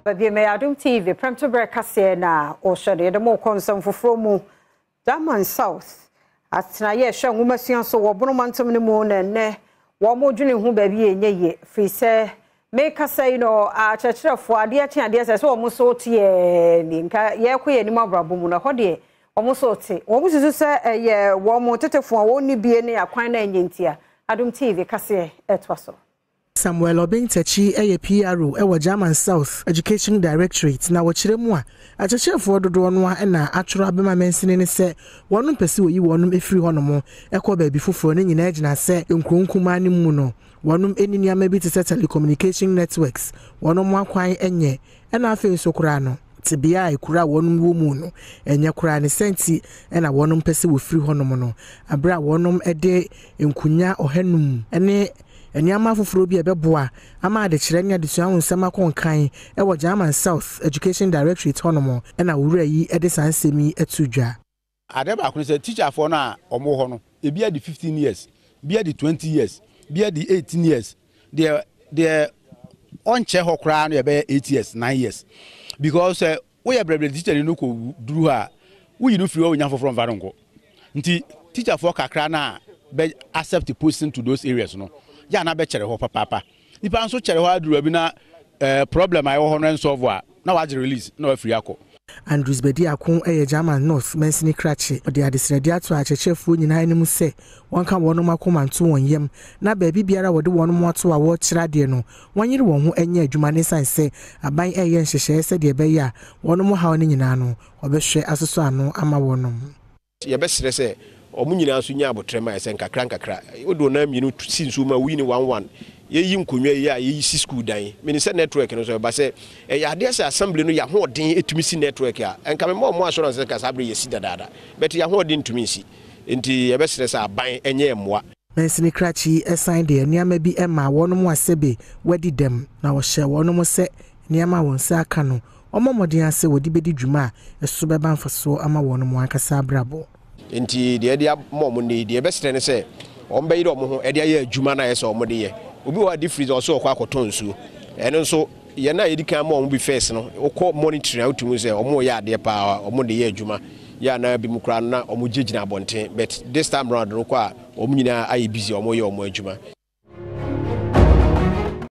Baabi mɛyɛ Adom TV prɛmtoberɛ kaseɛ na ɔhyɛ no yɛde mo kɔ nsɛm foforɔ mu. German South atenaeɛ ɛhwɛ nwomasua so wɔ Bono mantam no mu na ɛnnɛ wɔn dwene ho baabi yɛ nyɛ yie firi sɛ mekasa yi no akyerɛkyerɛfoɔ adeɛ kye adeɛ sɛ sɛ wɔn nso teɛ ni nka yɛrekɔ yɛn anim abrabɔ mu no ɛhɔ deɛ wɔn nso te wɔn susu sɛ ɛyɛ wɔn tetefoɔ a wɔn ni bie ne akwan na ɛnyɛ ntia. Adom TV kaseɛ ɛtoa so. Samuel Obeng Takyi yɛ PRO wɔ German South Education Directorate na wɔkyerɛ mu a, akyerɛkyerɛfoɔ dodoɔ no ara na atwerɛ abɛma mansini no sɛ wɔnom pɛ sɛ wɔyi wɔnom firi hɔnom kɔ baabi foforɔ. Ne nyinaa gyina sɛ nkuro nkumaa no mu no wɔnom nni nneɛma bi te sɛ telecommunication networks, wɔnom akwan nyɛ ɛna afei nso koraa no tebea a ekuro a wɔnom wɔ mu no nyɛ koraa. Ne saa nti na wɔnom pɛ sɛ wɔfiri hɔnom no berɛ a wɔnom de nkonya 500 ne nneɛma afoforɔ bi a ɛbɛboa ama adekyerɛ ne adesua ho nsɛm akɔ nkan wɔ German South Education Directorate hɔnom na owura yi de saa nsɛm yi ato dwa. Adeɛ baako ne sɛ teacherfoɔ no a wɔwɔ hɔ no, ebi adi 15 years, bi adi 20 years, bi adi 18 years. Deɛ deɛ ɔnkyɛ hɔ koraa no yɛbɛyɛ 8 years, 9 years. Because sɛ woyɛ brɛbrɛ teacher ni no kɔ duru hɔ a, woyi no firi hɔ wonya foforɔ mfa no nkɔ. Nti teacherfoɔ kakra no a bɛ accept posting to those areas no, yɛ a na bɛkyɛre hɔ papaapa. Nipa nso kyɛre hɔ aduru baabi na eh, problem a ɛwɔ hɔ no ɛnsɔlvo a, na wagye release na wafiri akɔ. Andrews Bediako yɛ German North mansini krakye. Ɔde adesrɛdeɛ ato akyerɛkyerɛfoɔ nyinaa anim sɛ wɔnka wɔnom akoma nto wɔn yam na baabi biara a wɔde wɔnom ato a wɔrekyerɛ adeɛ no, wɔnyere wɔn ho nyɛ adwuma no ɛsiane sɛ aban reyɛ nhyehyɛeɛ sɛdeɛ ɛbɛyɛ a wɔnom haw no nyinaa no, wɔbɛhwɛ asosɔ ano ama wɔnom. Yɛbɛsrɛ sɛ wɔn nyinaa nso nya aboterɛ ma yɛ sɛ nkakra nkakra wode wo nan mmienu si nsuo mu a woyi no one one. Yɛyi nkonnwa yi a yɛyi si sukuu dan. Menim sɛ network no nso ɛba sɛ ɛyɛ adeɛ sɛ assembly no yɛ ahoɔden tumi si network a nka mema wɔn assurance sɛ nka saa berɛ yɛsi dadaada but yɛ ahoɔden ntumi nsi nti yɛbɛsrɛ sɛ aban nyɛ yɛn mmoa. Mansini krakye yi san de nneɛma bi maa wɔnom a sɛbe wɔadi dɛm, na ɔhyɛɛ wɔnom sɛ nneɛma a wɔn nsa aka no, wɔmmɔ mmɔden ara sɛ wɔde bɛdi dwuma a ɛso bɛba mfasoɔ ama wɔnom ankasa abrabɔ. Enti deɛ yɛde ama wɔn nnɛ yi, deɛ yɛbɛsrɛ ne sɛ wɔbɛyere wɔn ho de ayɛ adwuma no a ɛyɛ sɛ wɔde yɛ. Obi wɔ hɔ a deep freezer ɔse ɔkɔ akɔtɔ nsuo. Ɛno nso yɛn a yɛdi kan ma wɔn bi first no, wokɔ monitoring a wotumi hu sɛ wɔreyɛ adeɛ paa, wɔde yɛ adwuma. Yɛ a na binom koraa no na wɔgyinagyina abɔnten but this time round no wokɔ a wɔn nyinaa ayɛ busy a wɔreyɛ wɔn adwuma.